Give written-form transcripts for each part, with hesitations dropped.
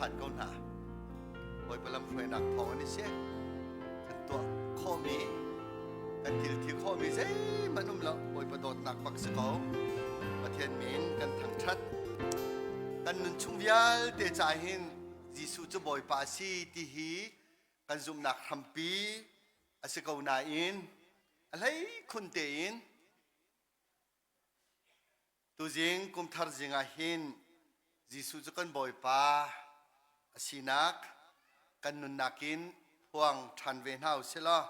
phan ko hna. Bawipa lamhruainak thawng in seh kan tuah khawhmi kan thilthi khawhmi zeihmanh um lo Bawipa dawtnak bak si ko. Pathian min kan thangṭhat. Kan nun chung vialte ca hin Jesuh cu Bawipa a si ti hi kan zumhnak hrampi a si ko nain a hleikhun tein Tuzing kumthar zing ah hin Jesuh cu kan Bawipa a sinak kan nunnak in phuang ṭhan ve hna u sih law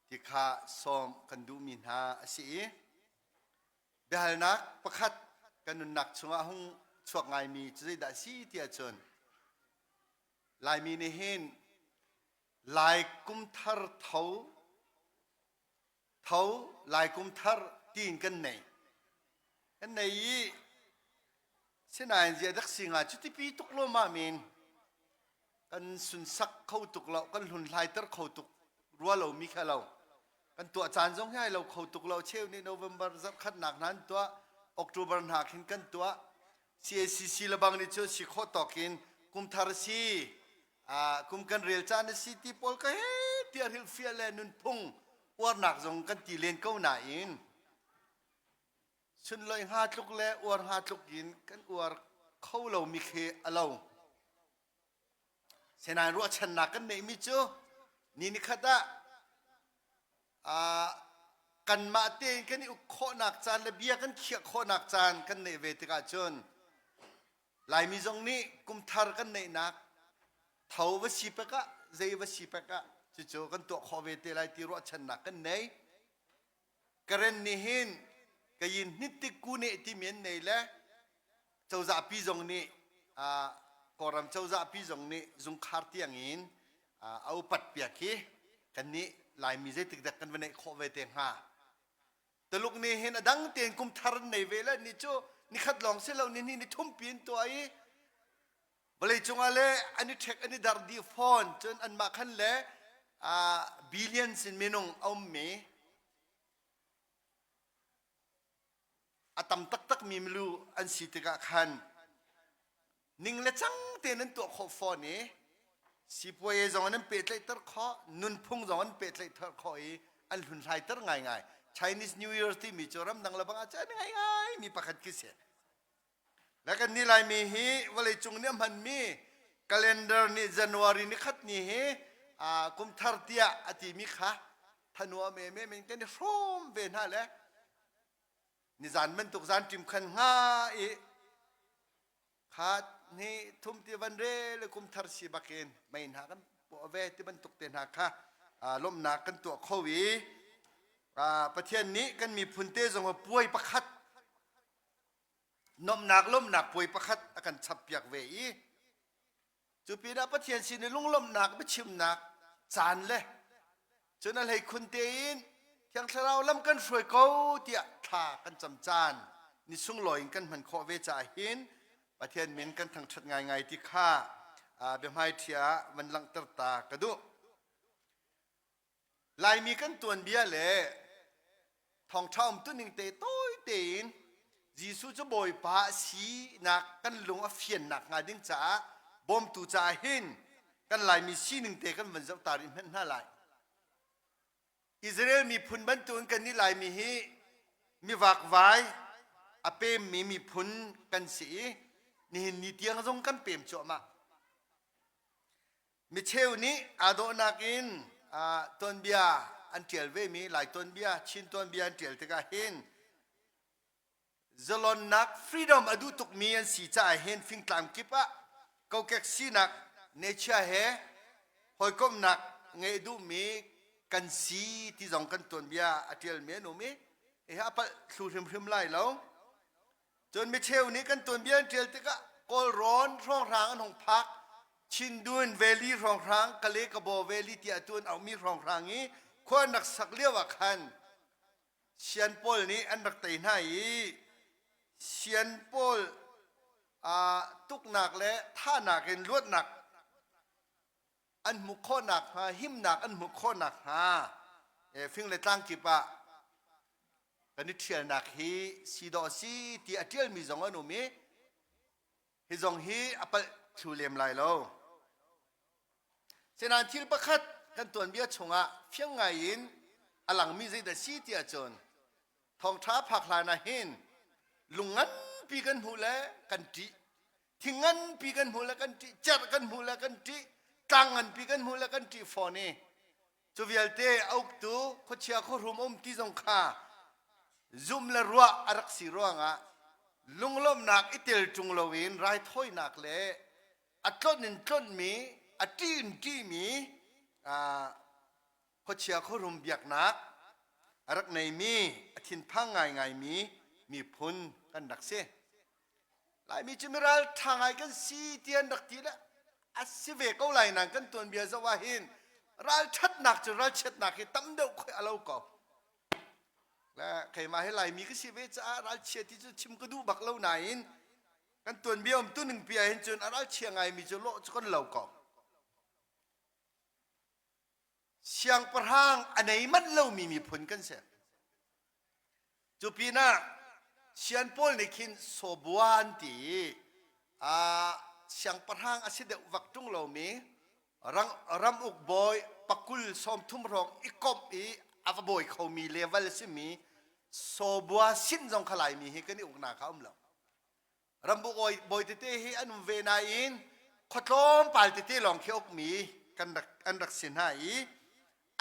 ti kha sawm kan duhmi hna a si i biahalnak pakhat kan nunnak chungah hung chuak ngaimi cu zeidah a si ti ahcun Laimi nih hin Lai kumthar tho Tho Lai kum thar tiin kan nei. Kan nei i sinain zia dak si nga cu tipi tuk lo ma min kan sunsak kho tuk lo kan hlun hlaiter kho tuk rua lo mi kha lo kan tuah caan zong hi ai lo kho tuk lo cheu nih November zarhkhatnak hna an tuah October hna khin kan tuah CACC le bang nih cun si khawh tawk in kum thar si kum kan rel caan a si ti pawl ka he tiah hrilhfiah le nunphung uarnak zong kan ti len ko nain sunlawih hnga tluk le uar hnga tluk in kan uar kho lomi khi a lo. Senain ruahchannak kan neihmi cu ni nikhat ah kanmah tein kan i uk khawhnak caan le bia kan khiah khawhnak caan kan neih ve tikah cun Laimi zong nih kumthar kan neihnak tho va si pek ah zei va si pek ah cucu kan tuah khawh ve te lai ti ruahchannak kan nei. Karen nih hin kayin hnittik ku ne timi an nei le cozah pi zong nih Kawlram cozah pi zong nih zungkhar tiang in a upat piak hi kannih Laimi zeitik dah kan va neih khawh ve te hnga. Tuluk nih hin a dang tein kum thar an nei ve le ni cu nikhat lawng si lo ni hnih ni thum pi in tuah i vawleicung ah le an i ṭhek an i dar dih fawn cun anmah khan le billions in minung a ummi a tam taktakmi milu an si tikah khan ning le cang tein an tuah khawh fawn i sipuaye zong an pehtlaihter khawh nunphung zong an pehtlaihter khawh i an hlunhlaiter ngaingai Chinese New Year timi cu ramdang le bang ah cun ngaingai mi pakhat khi si le kan ni laimi hi vawleicung nih a hmanmi calendar nih January ni khat ni hi kum thar tiah a timi kha thanuam em em in kan i hrawm ve hna le nizan bantuk zan ṭim khan hnga i khat hnih thum ti van re le kum thar si bakin mei hna kan puah ve ti bantuk te hna kha lawmhnak kan tuah kho i Pathian nih kan miphun te zong puai pakhat nuamhnak lawmhnak puai pakhat a kan chap piak ve i Cu pinah Pathian sin i lunglawmhnak biachimnak caan le cun a hleikhun tein Thiang Thlarau lam kan hruai ko tiah thla kan cam caan ni sunglawi in kan hman khawh ve caah hin Pathian min kan thangṭhat ngaingai ti kha biahmaiṭhi ah van langhter ta ka duh. Laimi kan tuanbia le thawngṭha umtuning te tawi tein Jesuh cu Bawipa a sinak kan lung a fiannak hnga ding caah bawmtu caah hin kan Laimi sining te kan van zoh ta rih hmanh hna lai. Israel miphun bantukin kan nih Laimi hi mivakvai a pemmi miphun kan si i nihin ni tiang zong kan pem cuahmah. Micheu nih aa dawhnak in tuanbia an ṭial vemi Lai tuanbia, Chin tuanbia an ṭial tikah hin zalonnak freedom a duh tukmi an si caah hin fingtlang kip ah kokek sinak nature he hawikomhnak ngeih duhmi kan si ti zong kan tuanbia a ṭialmi an um i hihi a palh thlu hrimhrim lai lo. Cun micheu nih kan tuanbia an ṭial tikah Kawlrawn hrawnghrang an hung phak Chindwin Valley hrawnghrang Kale Kabaw Valley tiah atu an auhmi hrawnghrang i khua an rak sak lio ah khan Sian pawl nih an rak tei hna i Sian pawl tuknak le thahnak in luatnak an hmuh khawh nakhnga himnak an hmuh khawh nakhnga fing le tlang kip ah kan i ṭhialnak hi si dawh a si ti a ṭialmi zong an um i hi zong hi a palh. thlu lem lai lo. Sinain thil pakhat kan tuanbia chungah fiang ngai in a langmi zeidah si ti ahcun thawngṭha phak hlan ah hin lung nganpi kan hmuh le kan ṭih, thing nganpi kan hmuh le kan ṭih, cerh kan hmuh le kan ṭih, tlang nganpi kan hmuh le kan ṭih fawn i cu vialte a uktu khuachia khuahrum um ti zong kha zum le ruah a rak si ruangah lunglawmhnak i tel ṭung loin raithawinak le a tlonh in tlonhmi a ṭih in ṭihmi khuachia khuarum biaknak a rak neimi a thinphang ngaingaimi miphun kan rak si. Laimi cu miral ṭha ngai kan si ti an rak ti le a si ve ko lai nain kan tuanbia zoh ah hin ralṭhatnak cu ralchiatnak hi tam deuh khoi a lo ko. Le keimah hi Laimi ka si ve caah ralchia ti cu chim ka duh bak lo nain kan tuanbia um tuning pi ah hin cun a ralchia ngaimi cu lawh cu kan lo ko. Siangpahrang a nei manh lomi miphun kan si. Cu pinah sian pawl nih khin sawbua an ti i siangpahrang a si deuh vak ṭung lomi ramuk bawi pakul 30 hrawng i komh i a va bawi khomi level a simi sawbua sin zong kha Laimi hi kan i uknak kha um lo. Rambuk bawi tete hi an um ve nain khua tlawmpal tete lawng khi ukmi kan rak an rak si hna i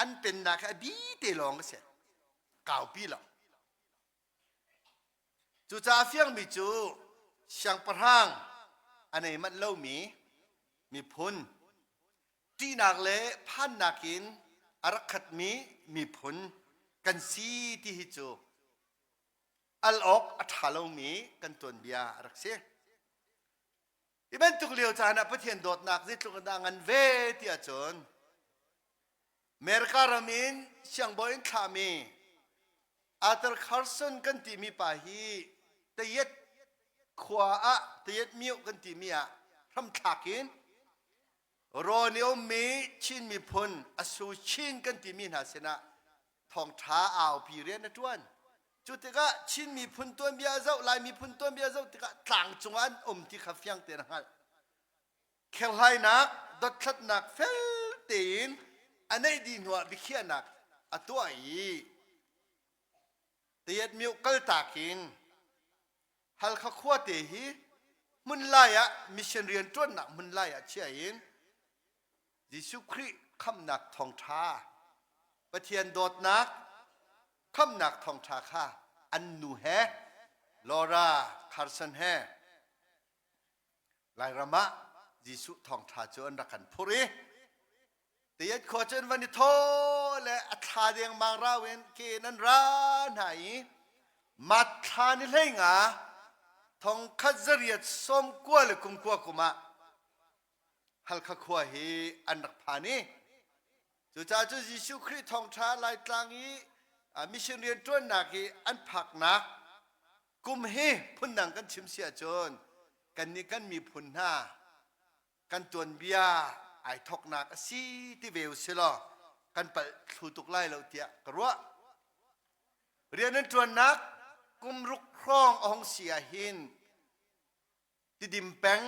an pennak hi a bi te lawng a si kaupi lo. Cucaah fiangmi cu siangpahrang a nei manh lomi miphun ṭihnak le phannak in a rak khatmi miphun kan si ti hi cu al awk a ṭha lomi kan tuanbia a rak si. Hi bantuk lio caan ah Pathian dawtnak zeitluk in dah ngan ve ti ahcun America ram in siangbawi in thlahmi Arthur Carson kan timi pa hi Tayet khua ah Tayet myo kan timi ah hramthlak in rawn i ummi Chin miphun Asu Chin kan timi hna sinah thawngṭha aupi rian a ṭuan. Cu tikah Chin miphun tuanbia a zoh, Lai miphun tuanbia a zoh tikah tlang cungah an um ti kha fiang tein a hngalh. Kherhlainak, dothlatnak fel tein a neih dih hnuah biakhiahnak a tuah i Tayet myo kaltak in Halkha khuate hi hmunlai ah mission rian ṭuannak hmunlai ah chia in Jesuh Khrih khamhnak thawngṭha, Pathian dawtnak khamhnak thawngṭha kha an nu he Laura Carson he Lairam ah Jesuh thawngṭha cu an rak kan phurh i Tayet khua cu an van i thaw le a thla dengmang rau in ke in an ra hna i mat thla ni hlei nga thong khat zariat sawm kua le kum kua kum ah Halkha khua hi an rak phan i cucaah cu Jesuh Khrih thawngṭha Laitlang i mission rianṭuannak i an phaknak kum hi phundang kan chim si ahcun kannih kan miphun hna kan tuanbia ai thoknak a si ti ve u silaw kan palh thlu tuk lai lo tiah ka ruah. Rian an ṭuannak kum ruk hrawng a hung si ah hin Tidim peng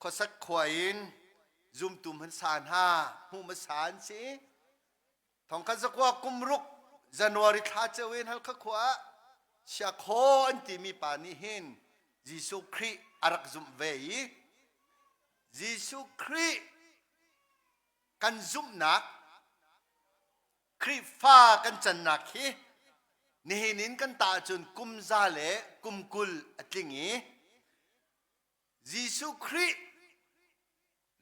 khuasak khua in zumtu hmasa hna hmuh hmasa an si. Thongkhat zakua kum ruk January thla ceu in Halkha khua ah Siakhaw an timi pa nih hin Jesuh Khrih a rak zumh ve i Jesuh Khrih kan zumhnak Khrihfa kan cannak hi nihin in kan tah ahcun kum za le kum 20 a tling i Jesuh Khrih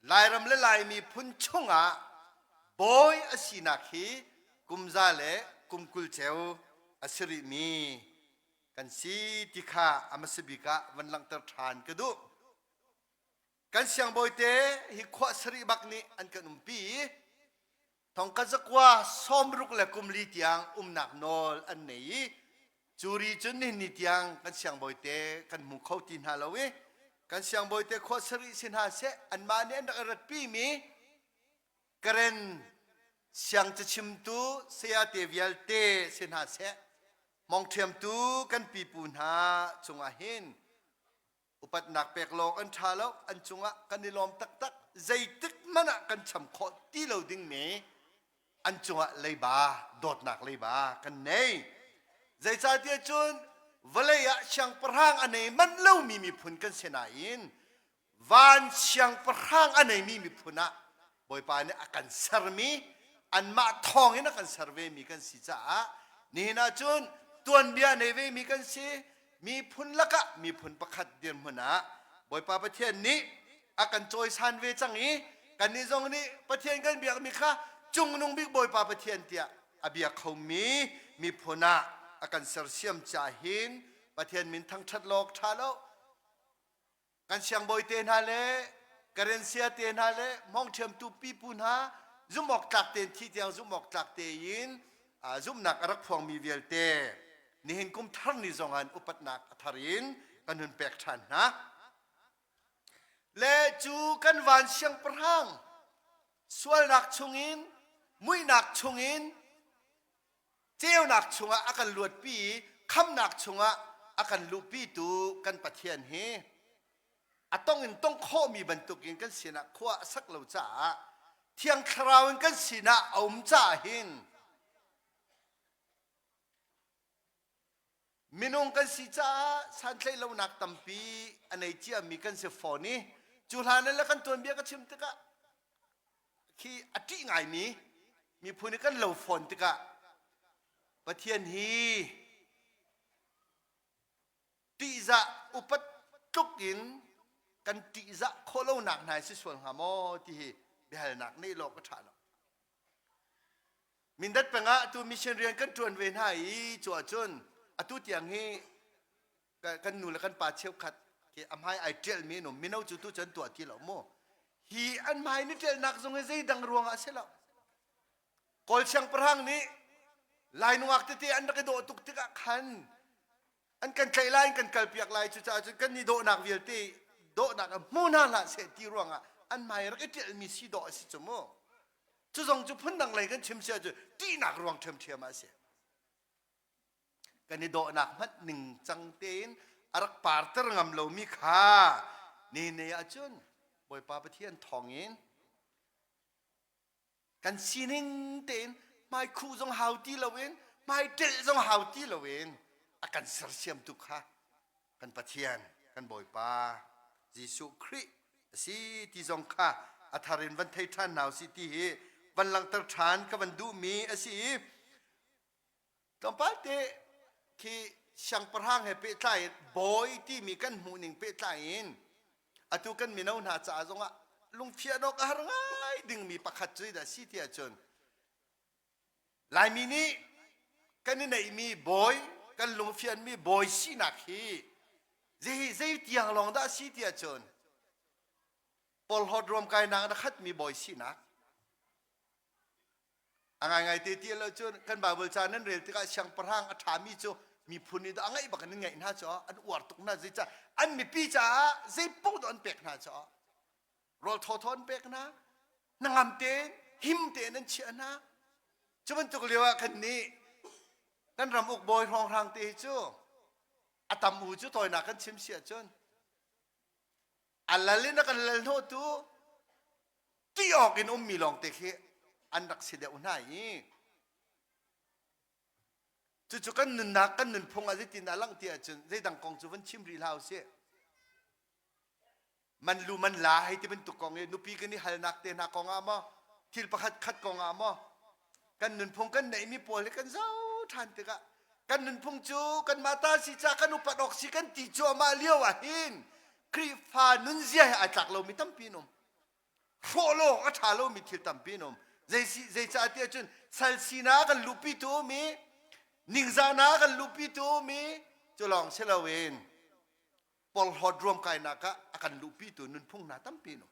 Lairam le Laimi phun chungah bawi a sinak hi kum za le kum 20 ceu a si rihmi kan si ti kha a hmasa bik ah van langhter ṭhan ka duh. Kan siangbawite hi khua sarih bak nih an kan umpi i thongkhat zakua sawmruk le kum li tiang umnak nawl an nei i cu ri cun nihin ni tiang kan siangbawite kan hmu kho ti hna lo i kan siangbawite khua sarih si hna seh anmah nih an rak ratpi mi Karen siang cachimtu sayate vialte si hna seh mongṭhiamtu kan pipu hna cungah hin. Upatnak pek lawng an ṭha lo, an cungah kan i lawm taktak. Zeitik hmanh ah kan cham khawh ti lo dingmi an cungah leiba, dawtnak leiba kan nei. Zeicahtiah cun vawlei ah siangpahrang a nei manh lomi miphun kan si nain van siangpahrang a neimi miphun ah Bawipa nih a kan sermi anmah thawng in a kan ser vemi kan si caah nihin ah cun tuanbia nei vemi kan si miphun lakah miphun pakhat dirhmun ah Bawipa Pathian nih a kan cawisan ve cang i kannih zong nih Pathian kan biakmi kha cungnung bik Bawipa Pathian tiah a bia khomi miphun ah a kan sersiam ca hin Pathian min thangṭhat lawk ṭha lo Kan siangbawi te hna le Karensia te hna le hmawngṭhiamtu pipu hna zumhawk tlak tein thi tiang zumhawk tlak tein zumhnak a rak phuangmi vialte nihin kum thar ni zong ah upatnak a thar in kan hun pek ṭhan hna. Le cu kan van siangpahrang sualnak chungin muihnak chungin ceunak chungah a kan luatpi i khamnak chungah a kan luhpitu kan Pathian hi a tong in tong khawhmi bantukin kan sinah khua a sak lo caah Thiang Thlarau in kan sinah a um caah hin minung kan si caah santlaih lonak tampi a nei ciami kan si fawn i cu hlan le kan tuanbia ka chim tikah khi a ṭih ngaimi miphun i kan lo fawn tikah Pathian hi ṭihzah upat tluk in kan ṭihzah khawh lonak hna si sual hnga maw ti hi biahalnak neih law ka ṭha lo. Mindat peng ah atu mission rian kan ṭuan ve hna i cu ahcun atu tiang hi kan nu le kan pa cheukhat khi a hmai ai ṭialmi an um mino cu tu cu an tuah ti lo mu hi an hmai ni ṭialnak zong hi zeidang ruangah a si lo kawl siangpahrang nih lai nungak tete an rak i dawh tuk tikah khan an kan tlaih lai an kan kalpiak lai cucaah cun kan i dawhnak vialte dawhnak a hmu hna hlah seh ti ruangah an hmai rak i ṭialmi si dawh a si cu mu cu zong cu phundang lei kan chim si ahcun ṭihnak ruang ṭhiamṭhiam ah a si kan i dawhnak hmanh ningcang tein a rak parter ngam lomi kha ne ne ahcun Bawipa Pathian thawngin kan sining tein hmaikhuh zong hau ti loin hmaiṭelh zong hau ti loin a kan sersiamtu kha kan Pathian kan Bawipa Jesuh Khrih a si ti zong kha a thar in van thei ṭhan hna usih ti hi van langhter ṭhan ka van duhmi a si i Tlawmpal te khi siangpahrang he pehtlai in bawi timi kan hmuhning pehtlai in atu kan mino hna caah zongah lungfian awk a har ngai dingmi pakhat cu dah si ti ahcun Laimi nih kan i neihmi bawi kan lungfianmi bawi sinak hi zei zei tiang lawng dah si ti ahcun porhlawt ruamkainak in a khatmi bawi sinak A ngaingai te ti lo cun kan Bible ca nan rel tikah siangpahrang a ṭhami cu miphun nih a ngaih bak in an ngaih hna cu an uar tuk hna zeicah an mipi caah zei paoh dah an pek hna cu rawl thawthaw an pek hna hnangam tein him tein an chiah hna cu bantuk lio ah khan nih kan ram uk bawi hrawnghrang te hi cu a tam u cu tawinak kan chim si ahcun a lal in a kan lal hnawhtu ti awk in ummi lawngte khi an rak si deuh hna i cucu kan nunnak kan nunphung ah zeitin dah langh ti ahcun zeidang kong cu van chim rih hlah usih man lu man la hei ti bantuk kong i nupi kan i halnak te hna kong ah maw thil pakhat khat kong ah maw kan nunphung kan neihmi pawl hi kan zoh ṭhan tikah kan nunphung cu kanmah ta si ca kan upat awk si kan ti cuahmah lio ah hin Khrihfa nunzia he ai tlak lomi tampi an um hrawh lo a ṭha lomi thil tampi an um zeicah tiah cun sal sinak kan luhpi tu um i ningzahnak kan luhpi tu um i cu lawng si loin porhlawt ruamkainak ah a kan luhpi tu nunphung hna tampi an um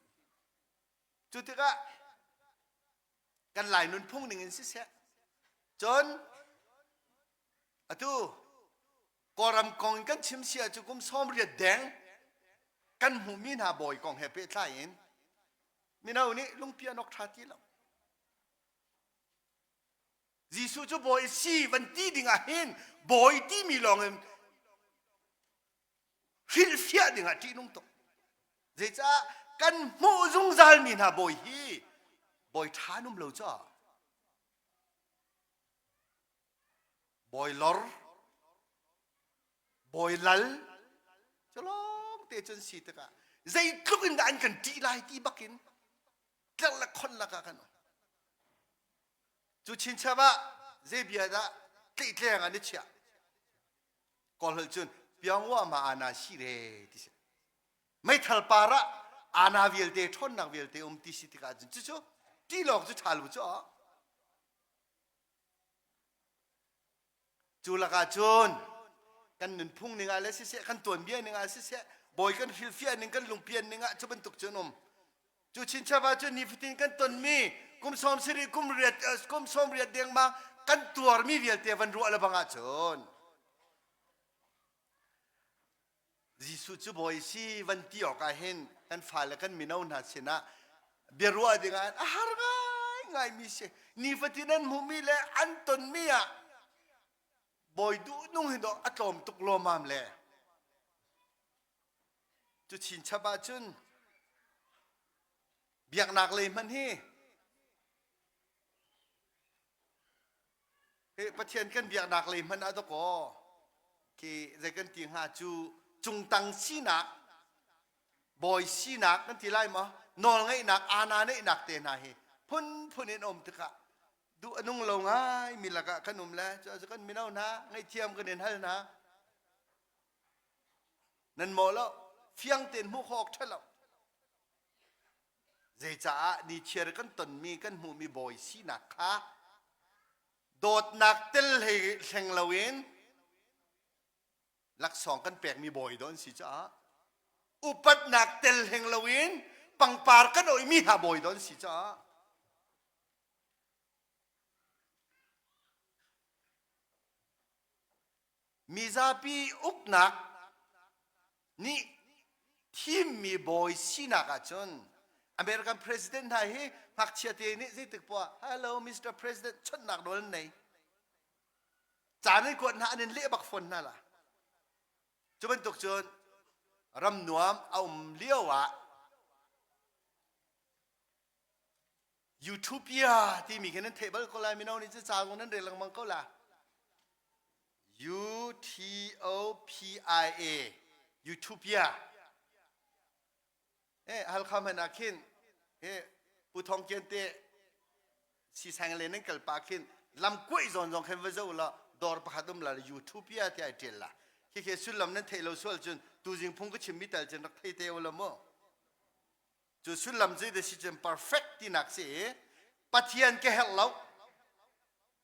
cu tikah kan lai nunphung ning in siseh cun atu Kawlram kong in kan chim si ahcun kum 80 deng kan hmuhmi hna bawi kong he pehtlai in mino nih lungpi an awk ṭha ti lo. Jesuh cu bawi si van ti ding ah hin bawi timi lawng in Hrilhfiah dingah ṭihnung tuk. Zeicah kan hmuh zungzalmi hna bawi hi bawi ṭha an um lo caah bawi lor, bawi lal cu lawng te cun si tikah zeitluk in dah an kan ṭih lai ti bakin tlerh le khon lakah kan um. Cu chinchap ah zei bia dah tleitleng an i chiah? Kawl holh cun piangwa ma ana si re ti si. Meithal par ah ana vialte ṭhawnnak vialte um ti si tikah cun cucu ṭih lawk cu ṭha lo cu ah. Cu lakah cun kan nunphung ning ah le siseh kan tuanbia ning ah siseh bawi kan hrilhfiah ning kan lungpian ning ah cu bantuk cun um. Cu chinchap ah cun nifatin kan tonmi kum 70 kum riat kum 80 dengmang kan tuarmi vialte van ruah le bang ahcun Jesuh cu bawi si van ti awk ah hin kan fale kan mino hna sinah biaruah dingah a har ngaingaimi si. Nifatin an hmuhmi le an tonmi ah bawi duhnung hi dawh a tlawm tuk lawmam le cu chinchap ahcun biaknak lei hmanh hi hi Pathian kan biaknak lei hmanh ah dawkaw khi zei kan ti hnga cu cungtang sinak bawi sinak kan ti lai maw nawlngeihnak ana neihnak te hna hi phunphun in um tikah duh a nung lo ngai mi lakah kan um le cu kan mino hna ngaihthiam kan in hal hna Nan maw lo, fiang tein hmuh khawh awk ṭha lo. Zeicaah nichiar kan tonmi kan hmuhmi bawi sinak kha dawtnak tel hlei hleng loin laksawng kan pekmi bawi dawh an si caah upatnak tel hleng loin pangpar kan oihmi hna bawi dawh an si caah Mizapi uknak nih thimmi bawi sinak ahcun American President hna hi ngakchia te nih zeitik poah hello Mr. President chawnhnak nawl an nei. Caan an kuat hna an in leh bak fawn hna la. Cu bantuk cun ram nuam a um lio ah Utopia timi khi nan theih bal ko lai mino nih cu ca zong nan rel lengmang ko la. U T O P I A Utopia. Eh Halkha hmanh ah khin eh Pu Thong Kian te sisang le nan kal pa khin lam kuai zawn zong khin va zo la dawr pakhat um la Utopia ti ai tial la. Khi khi sullam nan theih lo sual cun tuzing phung ka chim mi tal cun rak thei te u la mu. Cu sullam cu the si cun perfect tinak si i Pathian ka herh lo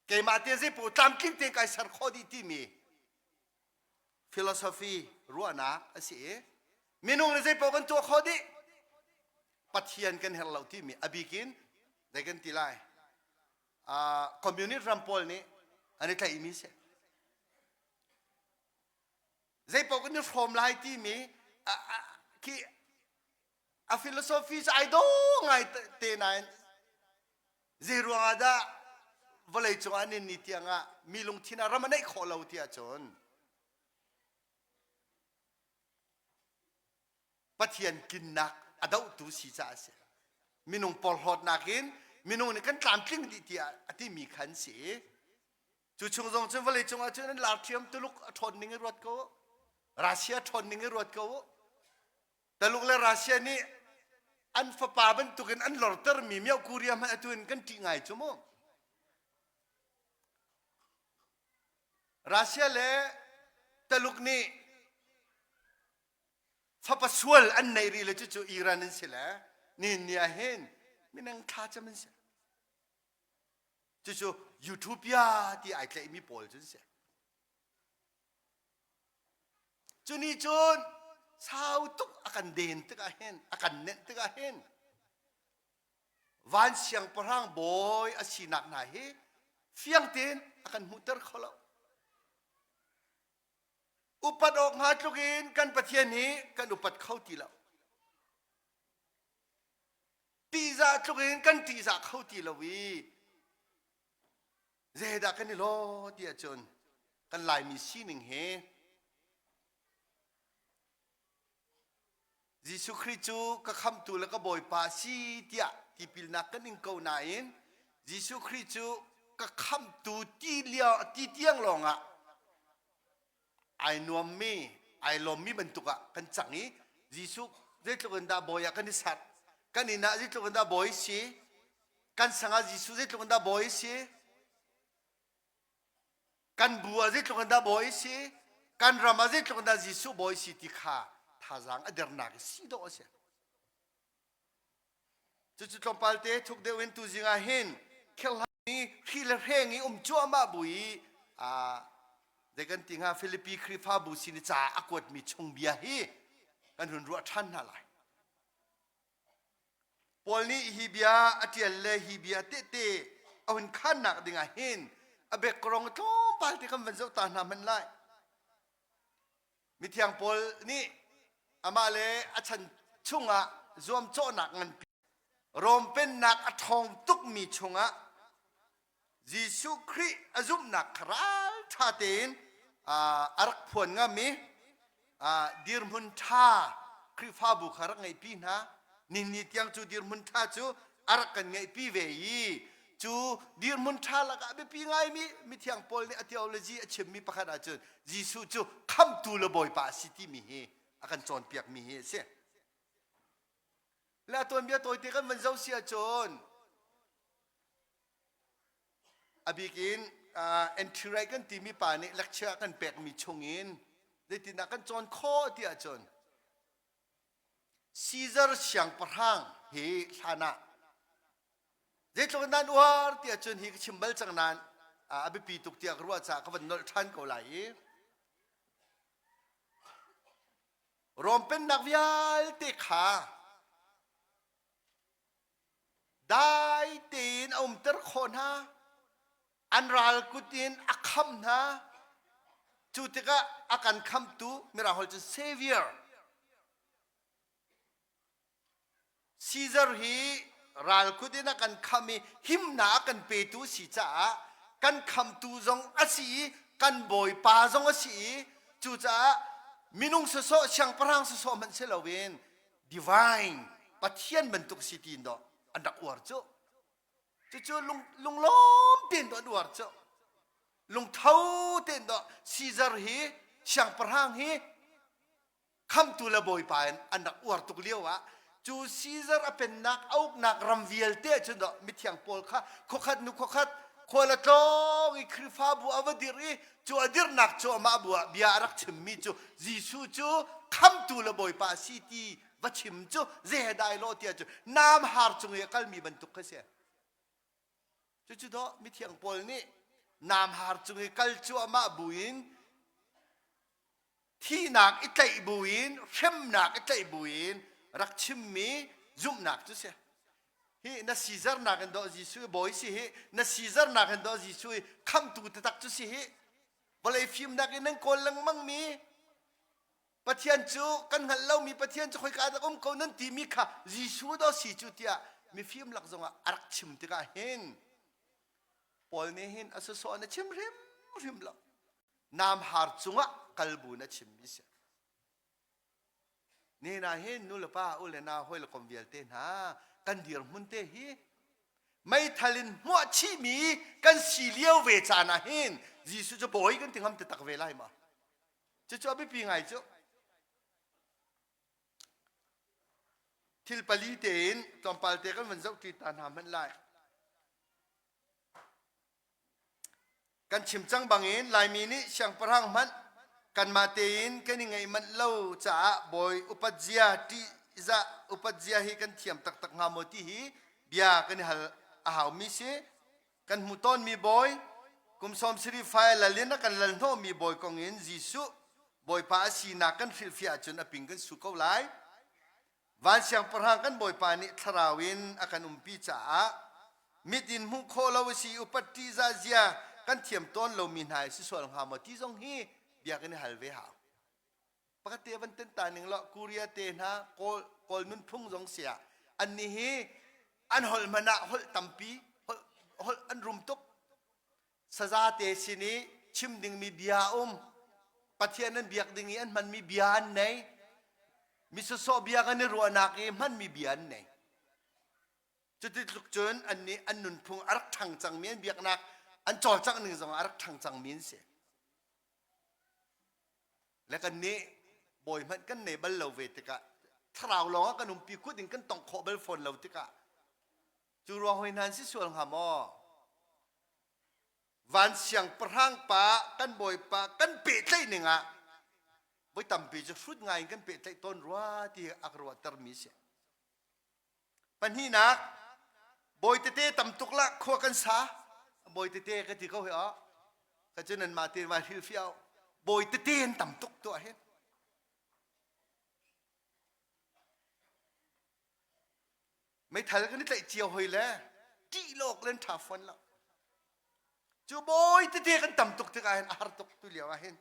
keimah te zei paoh tlamtling tein kai ser khawh dih timi philosophy ruahnak a si i minung le zei paoh kan tuah khawh dih Pathian kan herh lo timi a bikin zei kan ti lai uh, communist ram pawl nih an i tlaihmi si zei paoh kan i hrawm lai timi khi a philosophy cu ai dawh ngai te nain zei ruangah dah vawlei cungah nin ni tiang ah mi lungthin ah ram a neih khawh lo ti ahcun Pathian tlinnak a dohtu si caah a si. Minung porhlawtnak in minung nih kan tlamtling dih tiah a timi khan si. Cu chung zong cun vawlei cungah cun an lar ṭhiam Tuluk a ṭhawn ning i ruat ko. Russia ṭhawn ning i ruat ko. Taluk le Russia nih an fapa bantukin an lortermiမြောက်Korea hmanh atu in kan ṭih ngai cu mu. Russia le Taluk nih fapa sual an neih rih le cucu Iran an si le nihin ni ah hin minang thla cem an si. Cucu Utopia ti ai tlaihmi pawl cu an si. Cu nih cun sau tuk a kan den tikah hin a kan nenh tikah hin van siangpahrang bawi a sinak hna hi fiang tein a kan hmuhter kho lo. Upat awk hnga tluk in kan Pathian hi kan upat kho ti lo. Tihzah tluk in kan tihzah kho ti lo i zeidah kan i law ti ahcun kan Laimi sining hi. Jesuh Khrih cu ka khamhtu le ka Bawipa a si tiah tipilnak kan ing ko nain Jesuh Khrih cu ka khamhtu ti, lio, ti tiang lawngah ai nuammi, ai lawmmi bantuk ah kan cang i Jesuh zeitluk in dah bawi ah kan i serh, kan inn ah zeitluk in dah bawi si, kan sang ah Jesuh zeitluk in dah bawi si, kan bu ah zeitluk in dah bawi si, kan ram ah zeitluk in dah Jesuh bawi si ti kha thazaang a dernak i si dawh a si. Cucu tlawmpal te thuk deuh in tuzing ah hin kherhlai hri le hreng i um cuahmah bu i zei kan ti hnga Filipi Khrihfabu sin i ca a kuatmi chung bia hi kan hun ruah ṭhan hna lai. Paul nih hi bia a ṭial le hi bia tehte a hun khannak dingah hin a background tlawmpal te kan van zoh ta hna hmanh lai. Mithiang Paul nih amah le a chan chungah zuamcawhnak nganpi Rom pennak a ṭhawng tukmi chungah Jesuh Khrih a zumhnak kha ralṭha tein a rak phuan ngam i dirhmun ṭha Khrihfabu kha rak ngeihpi hna. Nihin tiang cu dirhmun ṭha cu a rak kan ngeihpi ve i cu dirhmun ṭha lakah biapi ngaimi mithiang Paul nih a theology a chimmi pakhat ahcun Jesuh cu khamhtu le Bawipa a si timi hi a kan cawnpiakmi hi a si. Le a tuanbia tawite kan van zoh si ahcun a bik in entry right kan timi pa nih lecture a kan pekmi chungin zeitindah kan cawn khawh ti ahcun Caesar siangpahrang hi hlan ah zeitluk in nan uar ti ahcun hi ka chim bal cang nain a biapi tuk tiah ka ruah caah ka van nolh ṭhan ko lai i Rom pennak vialte kha dai tein a umter khawh hna an ral kut in a khamh hna cu tikah a kan khamhtu mirang holh cun savior Caesar hi ral kut in a kan khamh i himnak a kan petu si caah kan khamtu zong a si i kan bawipa zong a si i cucaah minung sawsawh siangpahrang sawsawh hmanh si loin divine Pathian bantuk si tiin dawh an rak uar cu cucu lung lunglawm tein dawh an uar cu lungtho tein dawh Caesar hi siangpahrang hi khamtu le bawipa in an rak uar tuk lio ah cu Caesar a pennak a uknak ram vialte ahcun dawh mithiang Paul kha khuakhat nu khuakhat khual a tlawng i Khrihfabu a va dirh i cu a dirhnak cu amah bu ah bia a rak chimmi cu Jesuh cu khamtu le bawipa a si ti va chim cu zei dai law tiah cu nam har cung i a kalmi bantuk kha si. Cucu dawh mithiang Paul nih nam har cung i kal cuahmah buin thihnak i tlaih buin hremnak i tlaih buin rak chimmi zumhnak cu si hi na Caesar nakin dawh Jesuh i bawi si hi na Caesar nakin dawh Jesuh i khamhtu taktak cu si hi vawlei fimnak in nan kawl lengmang mi Pathian cu kan hngalh lomi Pathian cu khoika dah um ko nan timi kha Jesuh daw si cu tiah mifim lak zongah a rak chim tikah hin Paul nih hin a sawsawh na chim hrimhrim lo namhar cungah kal bu na chimmi si. Nihin ah hin nu le pa u le nau hawi le kom vialte hna kan dirhmun te hi meithal in hmuah chihmi kan si lio ve caan ah hin Jesuh cu bawi kan ti ngam te tak ve lai ma? Cucu a biapi ngai cu. Thil pali tein tlawmpal te kan van zoh ṭi ta hna hmanh lai. Kan chim cang bangin Laimi nih siangpahrang hmanh kanmah tein kan i ngeih manh lo caah bawi upat zia ṭihzah upat zia hi kan thiam taktak hnga maw ti hi bia kan i hal a haumi si. Kan hmuh tawnmi bawi kum sawm sarih fai lal in a kan lal hnawhmi bawi kong in Jesuh Bawipa a sinak kan hrilhfiah ahcun a ping kan su ko lai. Van siangpahrang kan Bawipa nih thlarau in a kan umpi caah mit in hmuh khawh lo a si upat ṭihzah zia kan thiam tawn lomi hna hi si sual hnga maw ti zong hi bia kan i hal ve hau. Pakhat te van ten ta ning law Korea te hna Kawl Kawl nunphung zong sia annih hi an holh hmanh ah holh tampi holh holh an rum tuk saza te sin i chim dingmi bia a um pathian an biak ding i an hmanmi bia an nei. Mi sawsawh bia kan i ruahnak i hmanmi bia an nei. Cuti tluk cun annih an nunphung a rak ṭhang cangmi an biaknak an cawlcangh ning zong a rak ṭhang cangmi an si. Le kannih bawi hmanh kan nei bal lo ve tikah thlarau lawng ah kan umpi kut in kan tongh khawh bal fawn lo tikah cu ruang hoi hna an si sual hnga maw? Van siangpahrang pa kan bawipa kan pehtlaih ning ah voi tampi cu hrut ngai in kan pehtlaih tawn rua ti a ka ruahtermi si. Pahnihnak, bawi tete tam tuk lah khua kan sa. Bawi tete ka ti ko hi ah. Ka cu nan mah te vai hrilhfiah. Bawi tete an tam tuk tuah hin. Meithal kan i tlaih cio hoi le ṭih lawk len ṭha fawn lo. Cu bawi tete kan tam tuk tikah hin a har tuk tu lio ah hin.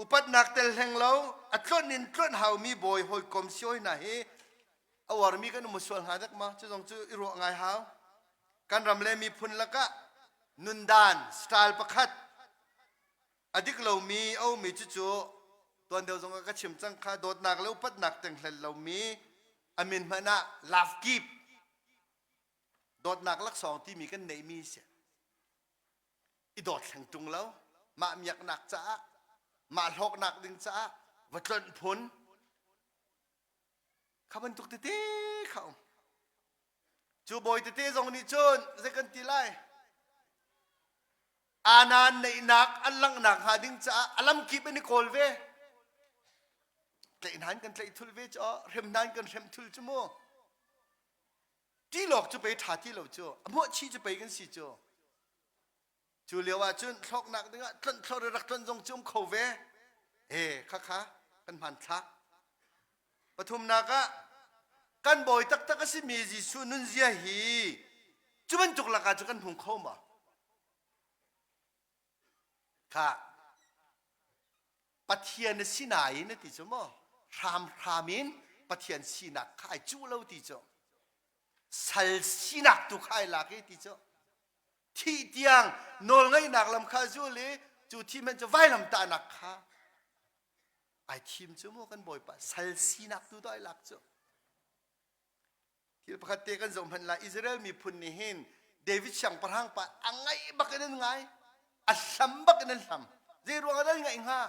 Upatnak tel hleng lo a tluanh in tluanh haumi bawi hawikom si hoi hna hi a uarmi kan um sual hnga dek ma cu zong cu i ruah ngai hau. Kan ram le miphun lakah nundan style pakhat a dik lomi a ummi cucu tuan deuh zong ah ka chim cang kha dawtnak le upatnak tenghlel lomi a min hmanh ah love keep dawtnak laksawng timi kan neihmi si i dawt hleng tung lo mah miaknak caah mah hlawknak ding caah va tlonh phun kha bantuk tete kha um cu bawi tete zong nih cun zei kan ti lai Anan neihnak an langhnak hnga ding caah a lamkip in i kawl ve. Tlaih hna in kan tlaih thul ve cu hrem hna in kan hrem thul cu mu. Tilawk cu pei ṭha ti lo cu, a hmuahchih cu pei kan si cu. Cu lio ah cun thlawknak dingah tlonh thlor i rak tlonh zong cu um kho ve. E khakha kan hmanthlak. Pathumnak ah kan bawi taktak a simi Jesuh nunzia hi cu bantuk lakah cu kan hmu kho ma? Kha Pathian a si nain a ti cu maw hramhram in Pathian sinak kha ai cuh lo ti cu sal sinak tu kha ai lak i ti cu thih tiang nawlngaihnak lam kha zul i cu thi hmanh cu vailam tahnak kha ai thim cu mu kan bawipa sal sinak tu dah ai lak cu thil pakhat te kan zoh hmanh lai Israel miphun nih hin David siangpahrang pa a ngaih bak in an ngai a hlam bak in an hlam zei ruang ah dah an ngaih hnga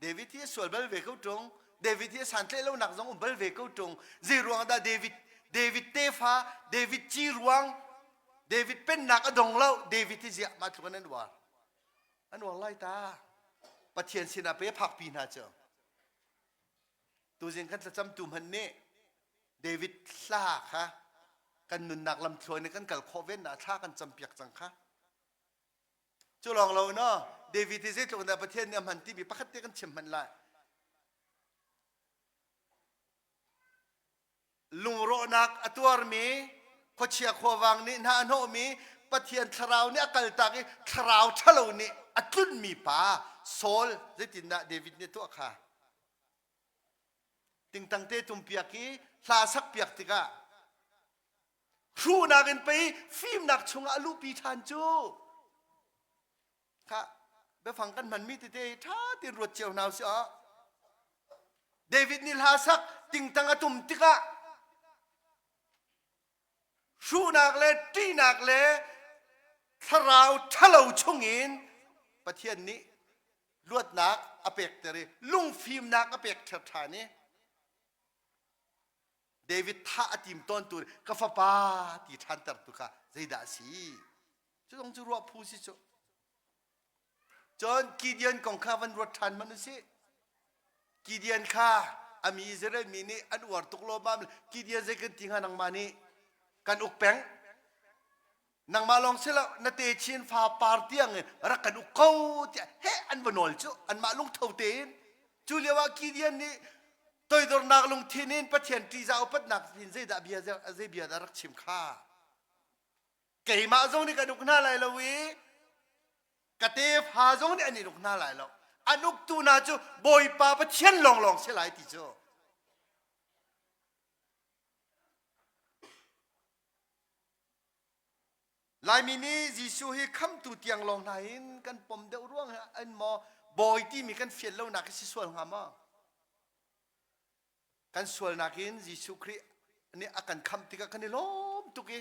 David hi a sual bal ve ko ṭung David hi a santlaih lonak zong um bal ve ko ṭung zei ruang ah dah David David tefa David ci ruang David pennak a dong lo David hi ziah mah tluk in an uar an uar lai ta Pathian sinah pe phakpi hna cu tuzing kan thlacamtu hmanh nih David hla kha kan nunnak lamthluan in kan kal khawh ven na thla kan campiak cang kha cu lawng lo no David hi zeitluk in dah Pathian nih a hman timi pakhat te kan chim hmanh lai lungrawhnak a tuarmi khuachia khuavang nih hna a hnawhmi Pathian thlarau nih a kaltak i thlarau ṭhalo nih a tlunhmi pa Saul zeitindah David nih tuah kha tingtang te tumpiak i hla sakpiak tikah hruhnak in pei fimnak chungah a luhpi ṭhan cu Kha biafang kan hmanmi tete ṭha tein ruat cio hna usih ah David nih hla sak tingtang a tum tikah hruhnak le ṭihnak le thlarau ṭhalo chungin Pathian nih luatnak a pekter i lungfimnak a pek ṭhan i David thah a tim tawntu ka fapa ti ṭhantertu kha zeidah a si? Cu zong cu ruah phu si cu. Cun Gideon kong kha van ruat ṭhan hmanh usih. Gideon kha a mi Israel mi nih an uar tuk lawmmam. Gideon zei kan ti hnga nangmah nih kan uk peng. Nangmah lawng si lo na techin fa par tiang in rak kan uk ko tiah heh an va nawl cu anmah lungtho tein. Cu lio ah Gideon nih toidornak lungthin in Pathian ṭihzah upatnak in zeidah bia zei bia dah rak chim kha. Keimah zong nih kan uk hna lai lo i ka tefa zong nih an in uk hna lai lo. An uktu hna cu Bawipa Pathian lawnglawng si lai ti cu. Laimi nih Jesuh hi khamtu tiang lawng hna hin kan pom deuh ruang an maw bawi timi kan fian lonak hi si sual hnga maw? Kan sualnak in Jesuh Khrih nih a kan khamh tikah kan i lawm tuk i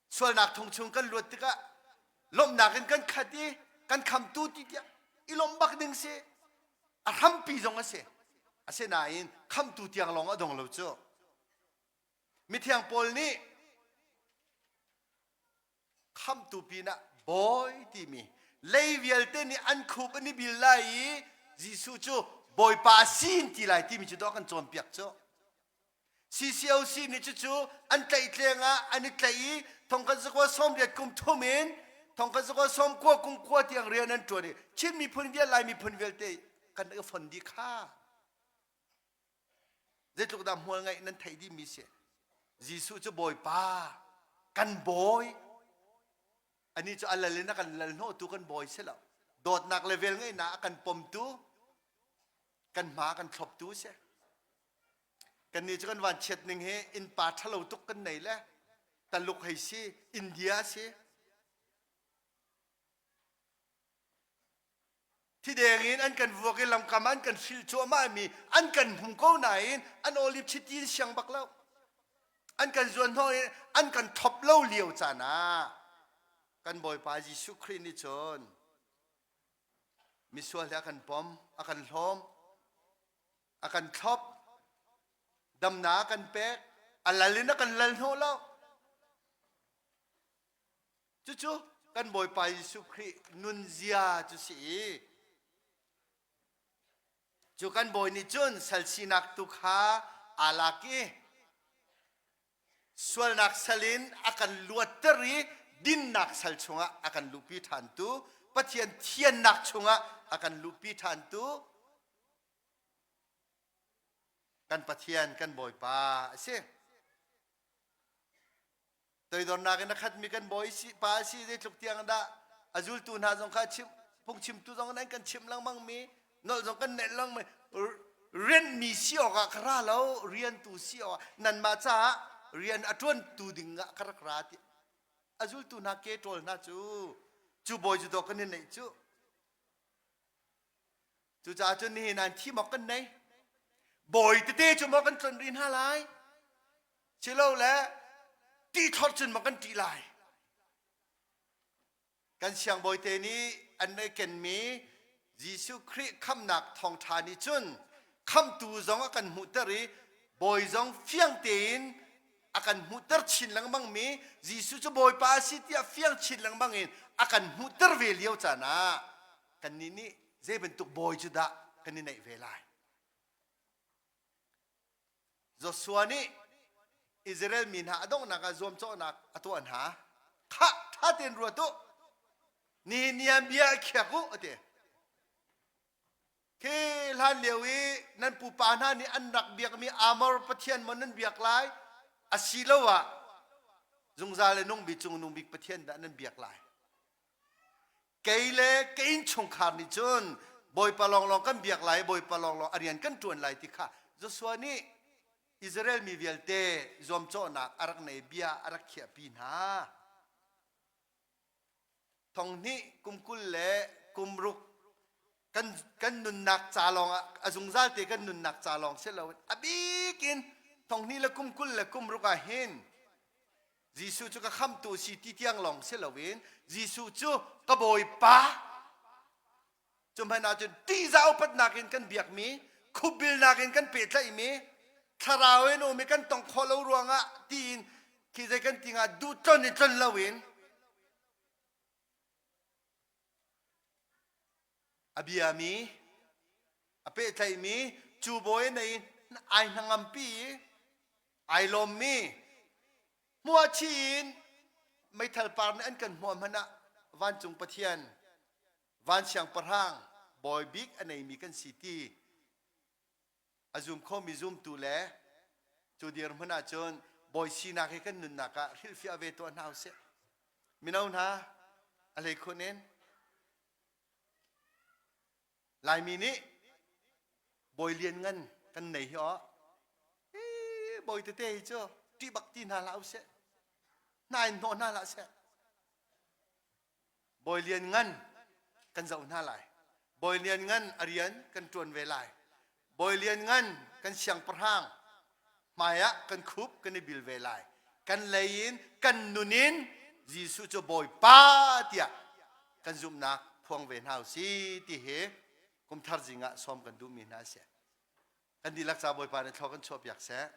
sualnak thong chung kan luat tikah lawmhnak in kan khat i kan khamtu ti tiah i lawmh bak ding si. A hrampi zong a si. Asinain khamtu tiang lawng a dong lo cu. Mithiang Paul nih khamtu pinah bawi timi lei vialte nih an khup an i bil lai i Jesuh cu Bawipa a si in ti lai timi cu dawh kan cawnpiak cu. CCOC nih cucu an tlaihtleng ah an i tlaih i thongkhat zakua sawmriat kum thum in thongkhat zakua sawmkua kum kua tiang rian an ṭuan i Chin miphun vial Lai miphun vialte kan i fon dih kha. Zeitluk dah hmual ngeih nan theih dihmi si. Jesuh cu Bawipa, kan bawi. Ani cu a lal in a kan lal hnawhtu kan bawi si lo. Dawtnak le velngeihnak a kan pomtu, kan hma kan thloptu si. Kannih cu kan vanchiat ning hi innpa ṭhalo tuk kan nei le Taluk hei si, India si. Thideng in an kan vuak i lamkam an kan hrilh cuahmah mi an kan hmu ko nain an olive chiti in siang bak lo. An kan zuan hnawh i an kan thop lo lio caan ah kan Bawipa Jesuh Khrih nih cun misual he a kan pom, a kan hlawm, a kan thlop, damnak a kan pek, a lal in a kan lal hnawh lo. Cucu kan Bawipa Jesuh Khrih nunzia cu si i cu kan Bawi nih cun sal sinak tu kha aa lak i sualnak sal in a kan luatter i dinnak sal chungah a kan luhpi ṭhantu Pathian thiannak chungah a kan luhpi ṭhantu kan Pathian kan Bawipa a si. Toidornak in a khatmi kan bawi si pa si zeitluk tiang dah a zultu hna zong kha chim phungchimtu zong nan kan chimh lengmang mi nolh zong kan neih lengmang rianmi si awkah ka ra lo riantu si awkah nanmah caah rian a ṭuantu ding ah ka rak ra ti a zultu hna ke ṭawl hna cu cu bawi cu dawh kan i neih cu Cucaah cun nihin an thim awk kan nei. Bawi tete cu maw kan tlon rih hna lai? Silole ti thlor cun maw kan ṭih lai? Kan siangbawi te nih an nei kenmi Jesuh Khrih khamnak thawngṭha nih cun khamtu zong a kan hmuhter i bawi zong fiang tein a kan hmuhter chin lengmang mi Jesuh cu Bawipa a si tiah fiang chin lengmang in a kan hmuhter ve lio caan ah kannih nih zei bantuk bawi cu dah kan i neih ve lai? Joshua nih Israel mi hna a donghnak ah zuamcawhnak a tuah hna. Khah, ṭha tein ruat u. Nihin ni ah bia a khiak u, a ti. Khi hlan lio i nan pupa hna nih an rak biakmi Amor pathian maw nan biak lai? Asiloah zungzal le nung bik cung nung bik pathian dah nan biak lai? Kei le ka innchungkhar nih cun Bawipa lawnglawng kan biak lai, Bawipa lawnglawng a rian kan ṭuan lai ti kha Joshua nih Israel mi vialte zuamcawhnak a rak nei bia a rak khiahpi hna. Thong hnih kum 20 le kum ruk kan, kan nunnak ca lawng ah a zungzal te kan nunnak ca lawng si loin a bik in thong hnih le kum 20 le kum ruk ah hin Jesuh cu ka khamtu si ti tiang lawng si loin Jesuh cu ka Bawipa cu hmanh ahcun ṭihzah upatnak in kan biakmi khupbilnak in kan pehtlaihmi thlarau in um i kan tong khawh lo ruangah tiin khi zei kan ti hnga duh tlon i tlon loin a biami a pehtlaihmi cu bawi nei ai hnangampi i ai lawmmi hmuahchih in meithal par nih an kan hmuah hmanh ah vancung Pathian van siangpahrang bawi bik a neimi kan si ti a zum khomi zumtu le cu dirhmun ahcun bawi sinak hi kan nunnak ah hrilhfiah ve tuah hna usih mino hna a hleikhun in Laimi nih bawi lianngan kan nei hi aw bawi tete hi cu ṭih bak ti hna hlah usih hna in hnawh hna hlah seh Bawi lianngan kan zoh hna lai. Bawi lianngan a rian kan ṭuan ve lai. Bawi Lianngan kan siangpahrang hmai ah kan khup kan i bil ve lai. Kan lei in kan nun in Jesuh cu Bawipa tiah kan zumhnak phuang ve hna usih ti hi kumthar zing ah sawm kan duhmi hna a si. Kan dihlak ca Bawipa nih thlua kan chuahpiak seh.